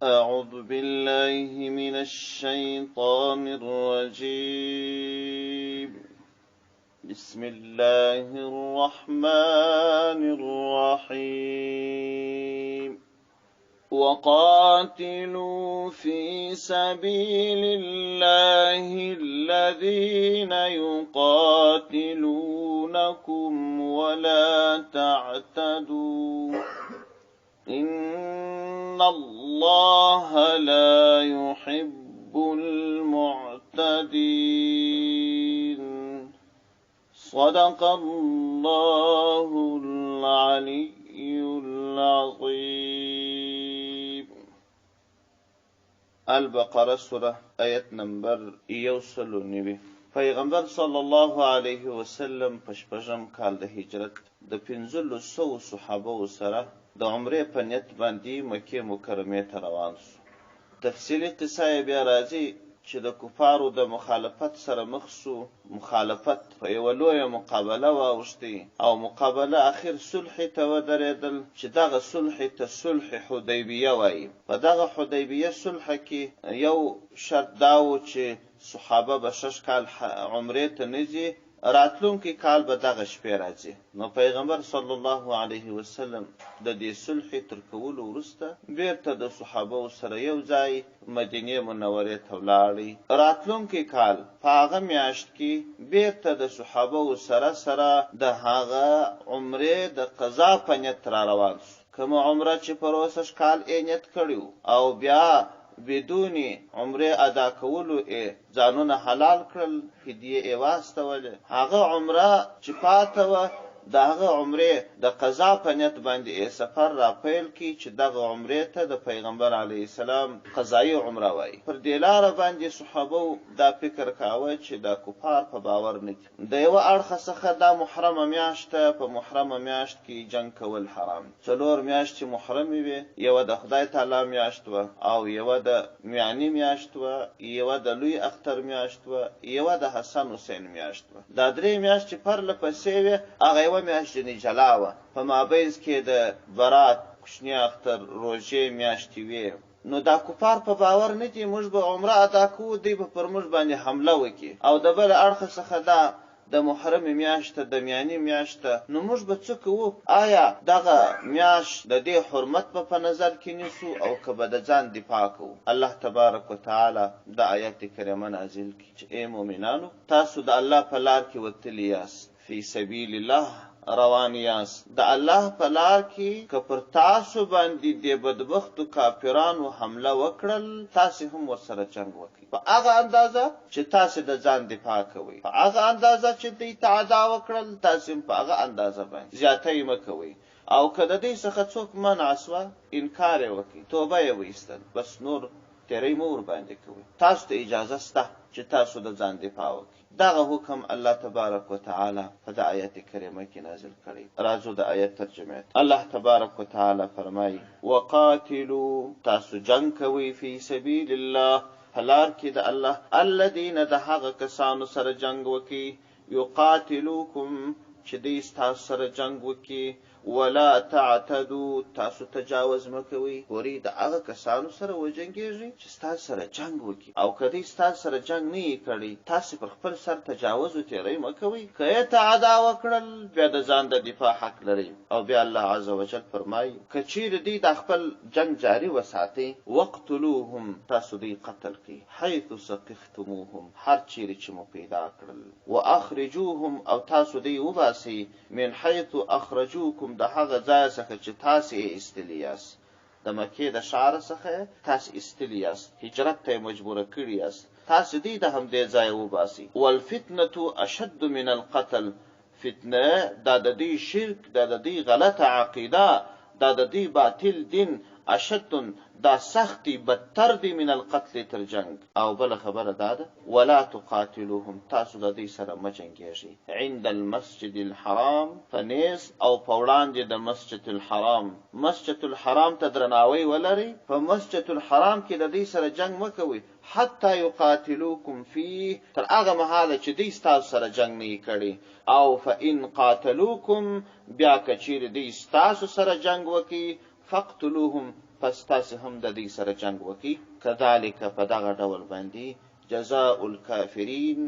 أعوذ بالله من الشيطان الرجيم. بسم الله الرحمن الرحيم. وقاتلوا في سبيل الله الذين يقاتلونكم ولا تعتدوا إن الله لا يحب المعتدين. صدق الله العلي العظیم. البقره سوره آیت نمبر 190. پیغمبر صلی الله علیه وسلم په شپږم کال د هجرت د 1500 صحابه سره د عمرې په نیت باندې مکې مکرمې ته روان سو. تفصیلي قصه یې بیا راځي چې د کفارو د مخالفت سره مخ سو. مخالفت په یوه لویه مقابله واوښتی او مقابله اخر صلح ته ودرېدل چې دغه صلح ته صلح حدیبیه وایي. په دغه حدیبیه صلح کې یو شرط دا و چې صحابه به شش کال عمرې ته نه ځي، راتلونکی کال به دغه شپې راځي. نو پیغمبر صلی الله علیه وسلم د دې صلحې تر کولو وروسته بیرته د صحابو سره یو ځای مدینې منورې ته ولاړی. راتلونکی کال په هغه میاشت کې بیرته د صحابو سره سره د هغه عمرې د قضا په نیت را روان سو، کومه عمره چې پروسږ کال یې نیت کړی او بیا بدون عمرې ادا کولو یې ځانونه حلال کړل، فدیې یې واستولې. هغه عمره چې پاته وه د هغه عمرې د قضا په نیت باندې یې سفر را پیل کړي چې دغه عمرې ته د پیغمبر علیه السلام قضایي عمره وایي. پر دې لاره باندې صحابو دا فکر کاوه چې دا کفار په باور نه دي. د یوه اړخه څخه دا محرمه میاشت ده، په محرمه میاشت کې جنګ کول حرام دي. څلور میاشتې محرمې وې، یوه د خدای تعالی میاشت وه او یوه د میاني میاشت وه، یوه د لوی اختر میاشت وه، یوه د حسن حسین میاشت وه. دا درې میاشتې پرله پسې وې، هغه یوه میاشت ځینې جلا وه. په مابینځ کې د برات، کوچني اختر، روژې میاشتې وې. نو دا کفار په باور نه دي، موږ به عمره ادا کوو، دوی به پر موږ باندې حمله وکړي. او د بله اړخه څخه دا د محرمې میاشت ده، د میاني میاشت ده، نو موږ به څه کوو؟ آیا دغه میاشت د دې حرمت به په نظر کې نیسو او که به د ځان دفاع کوو؟ الله تبارک وتعالی دا آیت کریمه نازل کړي چې ای مؤمنانو، تاسو د الله په لار کې وتلي یاست، فی سبیل الله روان یاست، د الله په لار کې که پر تاسو باندې دې بدبختو کافرانو حمله وکړل، تاسې هم ورسره جنګ وکړئ، په هغه اندازه چې تاسې د ځان دفاع کوئ، په هغه اندازه چې دوی تعدا وکړل، تاسې هم په هغه اندازه باندې زیاتی مه کوئ. او که د دوی څخه څوک منع سوه، انکار یې وکړي، توبه یې وایستل، بس نور تېری مه ورباندې کوئ، تاسو ته اجازه سته چې تاسو د ځان دفاع وکړئ. دغه حکم الله تبارک وتعالی په د آیت کریمه کې نازل کړی. راځو د آیت ترجمه ته. الله تبارک وتعالی فرمایي: وقاتلو، تاسو جنګ کوئ، فی سبیل الله، په لار کې د الله، الذین، د هغه کسانو سره جنګ وکړئ، یقاتلوکم، چې دوی ستاسو سره جنګ وکړي، ولا تعتدو، تاسو تجاوز مه کوئ. ګورئ، د هغه کسانو سره وجنګېږئ چې ستاسو سره جنګ وکړي، او که دوی ستاسو سره جنګ نه وي کړی، تاسو پر خپل سر تجاوز و تېری مه کوئ. که یې تعدا وکړل، بیا د ځان د دفاع حق لرئ. او بیا الله عز وجل فرمایي، که چېرې دوی دا خپل جنګ جاري وساتي، وقتلوهم، تاسو دوی قتل کړئ، حیث ثقفتموهم، هر چېرې چې مو پیدا کړل، واخرجوهم، او تاسو دوی وباسئ، من حیث اخرجوکم، د هغه ځایه څخه چې تاسې یې ایستلي یاست، د مکې د ښاره څخه یې تاسې ایستلي یاست، هجرت ته یې مجبوره کړي یاست، تاسې دوی د همدې ځایه وباسئ. والفتنة اشد من القتل، فتنه دا د دوی شرک، دا د دوی غلطه عقیده، دا د دوی باطل دین، اشد دا سخت دی، بدتر دی، من القتل تر جنګ. او بله خبره دا ده، ولا تقاتلوهم، تاسو د دوی سره مه جنګیږئ، عند المسجد الحرام، په نیز او په وړاندې د مسجد الحرام، مسجد الحرام ته درناوی ولرئ، په مسجد الحرام کې د دوی سره جنګ مه کوئ، حتی یقاتلوکم فیه، تر هغه مهاله چې دوی ستاسو سره جنګ نه وي کړی، او فان قاتلوکم، بیا که چیرې دوی ستاسو سره جنګ وکړي، فاقتلوهم، پس تاسې هم د دوی سره جنګ وکړئ. کذلک په دغه ډول باندې جزاء الکافرین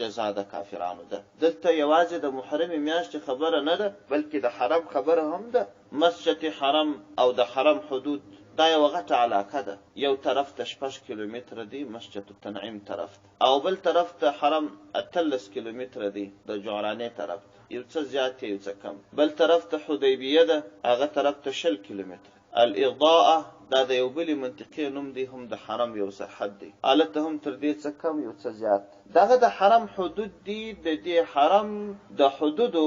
جزا د کافرانو ده. دلته یوازې د محرمې میاشتې خبره نه ده، بلکې د حرم خبره هم ده. مسجد حرم او د حرم حدود دا یوه غټه علاقه ده، یو طرف ته شپږ کیلومتره دی مسجد التنعیم طرف ته او بل طرف ته حرم 18 کیلومتره دی د جعرانې طرف ته، یو څه زیات یو څه کم. بل طرف ته حدیبیه ده، هغه طرف ته 20 کیلومتره. الاضاءه دا د یو بلې منطقې نوم دی، هم د حرم یو سرحد دی، هلته هم تر دې څه کم یو څه زیات. دغه د حرم حدود دي، د دې حرم د حدودو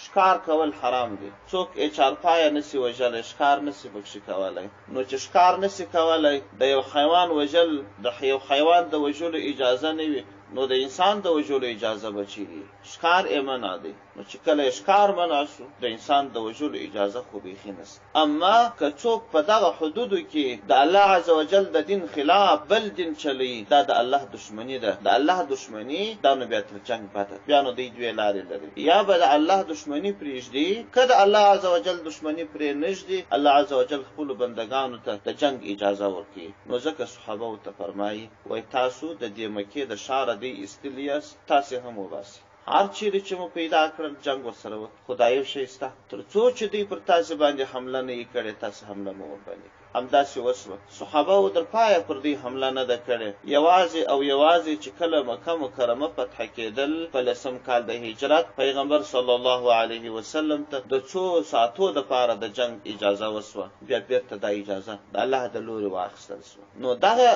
ښکار کول حرام دي، څوک ئې چارپایه نه سي وژلی، ښکار نه سي پکښې کولی، نو چې ښکار نه سي کولی، د یو حیوان وژل، د یو حیوان د وژلو اجازه نه وي، نو د انسان د وژلو اجازه به چیري وي؟ ښکار ئې منع دی، نو چې کله ئې ښکار منع سو، د انسان د وژلو اجازه خو بیخي نسته. اما که څوک په دغه حدودو کې د الله عزوجل د دین خلاف بل دین چلوي، دا د الله دښمني ده، د الله دښمني دا نو بیا تر جنګ بده ده. بیا نو دوی دوې لارې لري، یا به د الله دښمني پرېږدي، که د الله عزوجل دښمني پرې نه ږدي، الله عزوجل خپلو بندګانو ته د جنګ اجازه ورکوي. نو ځکه صحابه ورته فرمايي، وایي تاسو د دې مکې د ښاره دوی ایستلي یاست، تاسې هم وباسئ. هر چیرې چې مو پیدا کړل جنګ ورسره وکړئ، خو دا یو شی شته، تر څو چې دوی پر تاسې باندې حمله نه وي کړې، تاسې حمله مه ورباندې کوئ. همداسې وشوه، صحابه وو تر پایه پر دوی حمله نه ده کړې، یوازې او یوازې چې کله مکه مکرمه فتح کېدل، په لسم کال د هجرت، پیغمبر صلی الله علیه وسلم ته د څو ساعتو دپاره د جنګ اجازه وشوه، بیا بېرته دا اجازه د الله د لوري واخیستل شوه. نو دغه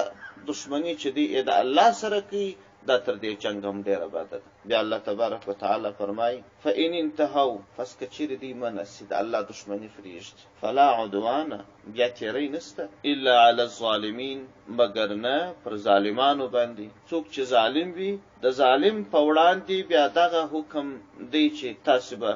دښمني چې دوی یې د الله سره کوي، دا تر دې جنګ هم ډېره بده ده. بیا الله تبارک وتعالی فرمایي، فإن انتهوا، پس که چېرې دوی منع شي، د الله دښمني پرېږدي، فلا عدوان، بیا تېری نشته، الا علی الظالمین، مګر نه پر ظالمانو باندې. څوک چې ظالم وي، د ظالم په وړاندې بیا دغه حکم دی چې تاسې به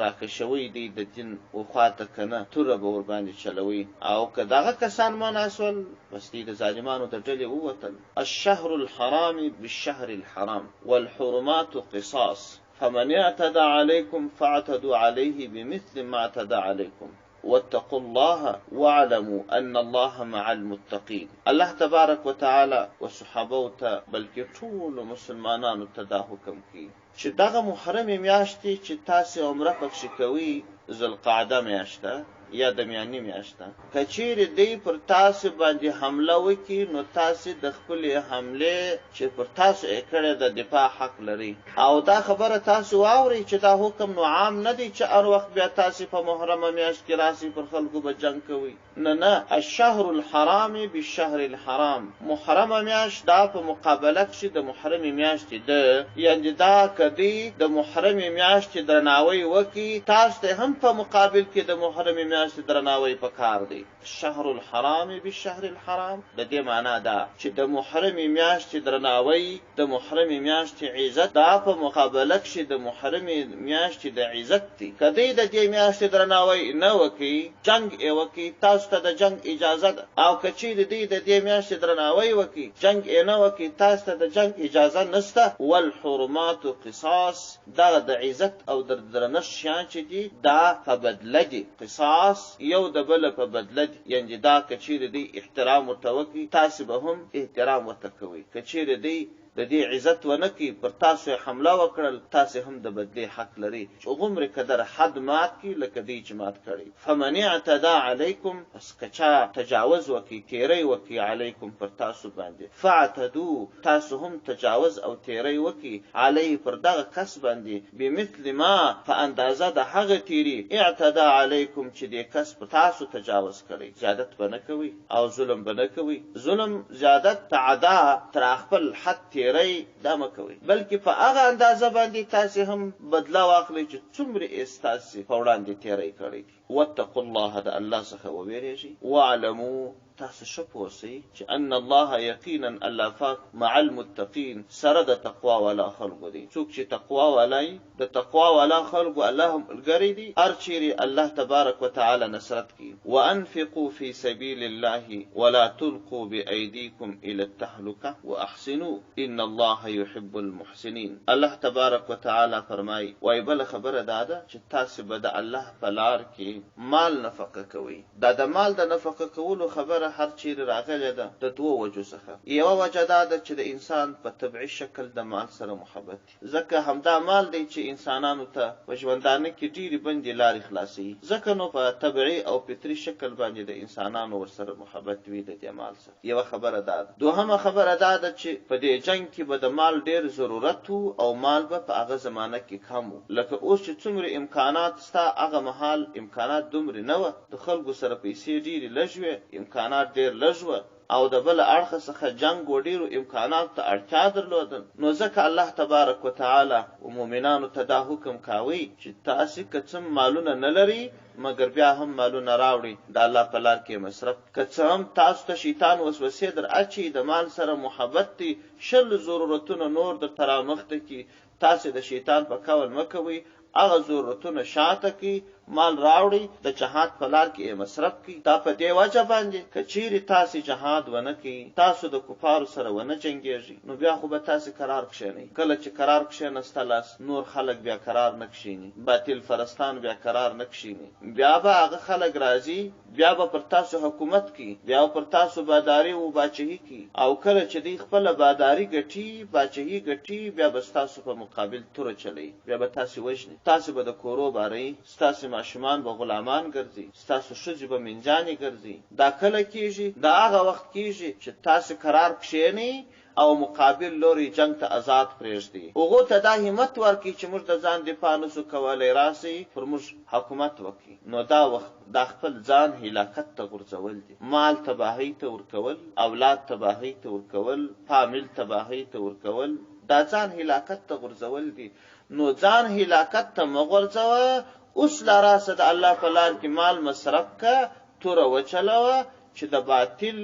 راکشوئ دوی د دین و خوا ته، که نه توره به ورباندې چلوئ. او که دغه کسان منع شول، بس دوی د ظالمانو د ډلې ووتل. الشهر الحرام بالشهر الحرام والحرمات قصاص فمن اعتدى عليكم فاعتدوا عليه بمثل ما اعتدى عليكم واتقوا الله واعلموا ان الله مع المتقين. الله تبارک وتعالی وصحابو ته بلکې ټولو مسلمانانو ته دا حکم کوي چې دغه محرمې میاشتې چې تاسې عمره پکښې کوئ، ذوالقعده میاشت ده یا د میاني میاشت ده، که چیرې دوی پر تاسې باندې حمله وکړي نو تاسې د خپلې حملې چې پر تاسو یې کړې ده دفاع حق لرئ. او دا خبره تاسې واورئ چې دا حکم نو عام نه دی چې هر وخت بیا تاسې په محرمه میاشت کې راسئ پر خلکو به جنګ کوئ. نه نه، الشهر الحرام بالشهر الحرام، محرمه میاشت دا په مقابله کښې د محرمې میاشتې ده، یعنې دا که دوی د محرمې میاشتې درناوی وکړي تاسو ته هم په مقابل کې د محرمې میاشتې درناوی پکار دی. الشهر الحرام بالشهر الحرام د دې معنا دا چې د محرمې میاشتې درناوی، د محرمې میاشتې عزت، دا په مقابله کښې د محرمې میاشتې د عزت دی. که دوی د دې میاشتې درناوی نه وکړي، جنګ ئې وکړي، تاسو ته د جنګ اجازه ده، او که چېرې دوی د دې میاشتې درناوی وکړي، جنګ ئې نه وکړي، تاسو ته د جنګ اجازه نشته. والحرمات قصاص، دغه د عزت او د درنښت شیان چې دي، دا په بدله دي، قصاص یو د بله په بدله دي، یعنې دا که چېرې دوی احترام ورته وکړي، تاسو به هم احترام ورته کوئ، که چېرې دوی د دې عزت ونه کړي، پر تاسو یې حمله وکړل، تاسې هم د بدلې حق لرئ، چې هغومرې قدر حد مات کړي لکه دوی چې مات کړی. فمن اعتدی علیکم، پس که چا تجاوز وکړي، تېری وکړي، علیکم پر تاسو باندې، فاعتدو، تاسو هم تجاوز او تېری وکړي، علیه پر دغه کس باندې، بمثل ما، په اندازه د هغه تېري، اعتدی علیکم، چې دې کس پر تاسو تجاوز کړی، زیادت به نه کوئ او ظلم به نه کوئ، ظلم، زیادت، تعدا، تر خپل حد تېری دا مه کوئ، بلکې په هغه اندازه باندې تاسې هم بدله واخلئ چې څومره ئې ستاسې په وړاندې تېری کړی دی. واتقوا الله، د الله څخه ووېرېږئ، واعلموا، تاسو ښه پوه شئ چې ان الله یقینا الله پاک مع المتقین سره د تقوا والا خلکو دی. څوک چې تقوا والا وي، د تقوا والا خلکو الله ملګری دی، هر چیرې الله تبارک وتعالی نصرت کوي. وانفقوا فی سبیل الله ولا تلقوا بأیدیکم الی التهلکة واحسنوا ان الله یحب المحسنین. الله تبارک وتعالی فرمایي، وایي بله خبره دا ده چې تاسې به د الله په لار کې مال نفقه کوئ. دا د مال د نفقه کولو خبره هر چیرې راغلې ده د دوو وجو څخه. یوه وجه دا ده چې د انسان په طبعي شکل د مال سره محبت دي، ځکه همدا مال دی چې انسانانو ته په ژوندانه کې ډېرې بندې لارې خلاصوي، ځکه نو په طبعي او فطري شکل باندې د انسانانو ورسره محبت وي د دې مال سره. یوه خبره دا ده. دوهمه خبره دا ده چې په دې جنګ کې به د مال ډېر ضرورت و او مال به په هغه زمانه کې کم و. لکه اوس چې څومره امکانات سته هغه مهال امکانات دومرې نه وه، د خلکو سره پیسې ډېرې لږ وې، امکانات ډېر لږ وه او د بله اړخه څخه جنګ و ډېرو امکاناتو ته اړتیا درلودل. نو ځکه الله تبارک وتعالی و مؤمنانو ته دا حکم کاوی چې تاسې که څه مالونه نه لرئ مګر بیا هم مالونه راوړئ د الله په لار کې یې مصرف کړئ. که څه هم تاسو ته شیطان وسوسې در اچوي، د مال سره محبت دی، 20 ضرورتونه نور درته رامخته کړي، تاسې د شیطان په قول مه کوئ، هغه ضرورتونه شاته کړئ، مال راوړئ، د جهاد په لار کې یې مصرف کړئ، دا په دې وجه باندې که چیرې تاسې جهاد ونه کړئ، تاسو د کفارو سره ونه جنګیږئ، نو بیا خو به تاسې کرار کښېنئ، کله چې کرار کښېنستلاست، نور خلک بیا کرار نه کښېني، باطل پرستان بیا کرار نه کښېني، بیا به هغه خلک راځي، بیا به پر تاسو حکومت کوي، بیا به پر تاسو باداري او باچهي کوي او کله چې دوی خپله باداري ګټي، باچهي ګټي، بیا به ستاسو په مقابل توره چلوي، بیا به تاسې وژني، تاسې به د کورو باروي، ستاسې ماشومان به غلامان ګرځي، ستاسو ښځې به مینځانې ګرځي. دا کله کېږي؟ دا هغه وخت کېږي چې تاسې کرار کښېنئ او مقابل لوری جنګ ته ازاد پرېږدي، هغو ته دا همت ورکړي چې موږ د ځان دفاع نه شو کولی، راشئ پر موږ حکومت وکړئ، نو دا وخت دا خپل ځان هلاکت ته غورځول دي، مال تباهۍ ته ورکول، اولاد تباهۍ ته ورکول، فامیل تباهۍ ته ورکول، دا ځان هلاکت ته غورځول دي، نو ځان هلاکت ته مه غورځوه، اوس لا راسه د الله په لار کې مال مصرف که، توره وچلوه چې د باطل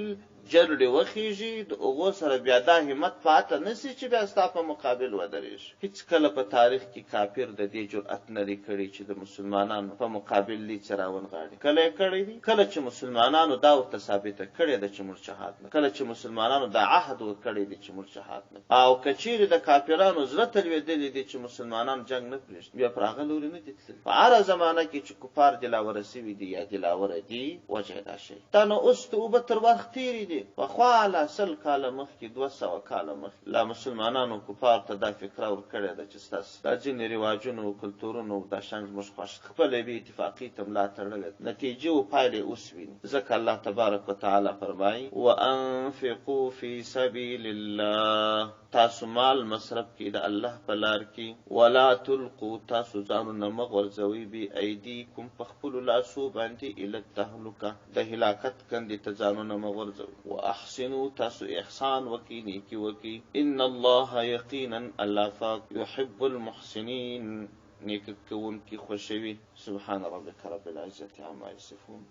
جرړې وخېژي، د هغو سره بیا دا همت پاته نه شي چې بیا ستا په مقابل ودرېږي. هېڅکله په تاریخ کې کافر د دې جرئت نه دی کړی چې د مسلمانانو په مقابل دې څه راونغاړي. کله یې کړی دی؟ کله چې مسلمانانو دا ورته ثابته کړې ده چې موږ جهاد نه کله چې مسلمانانو دا عهد ورکړی دی چې موږ جهاد نه او که چېرې د کافرانو زړه ته لوېدلي دي چې مسلمانان جنګ نه پرېږدي، بیا پر هغه لوري نه دي تللي. په هره زمانه کې چې کفار دلاوره شوي دي یا دلاوره دي، وجه یې دا شی دا نو اوس ته اوبه تر ورخ تېرې دي، پخوا لا 100 کاله مخکې، 200 کاله مخکې لا مسلمانانو کفارو ته دا فکره ورکړې ده چې ستاسې دا ځینې رواجونه او کلتورونه او دا شیان زموږ خوښ دي، خپله بې اتفاقۍ ته ملا تړلې ده، نتیجې او پایلې اوس ویني، ځکه الله تبارک وتعالی فرمایي، وانفقوا فی سبیل الله. تاسو مال مصرف کړئ د الله په لار کې، ولا تلقو تاسو ځانونه مه غورځوئ بأیدیکم په خپلو لاسو باندې الی التهلکة د هلاکت کندې ته ځانونه مه غورځوئ، واحسنو تاسو احسان وکړئ نیکي وکړئ، ان الله یقینا الله پاک یحب المحسنین نیکي کوونکي خوښوي. سبحان ربک رب العزة عما یصفون.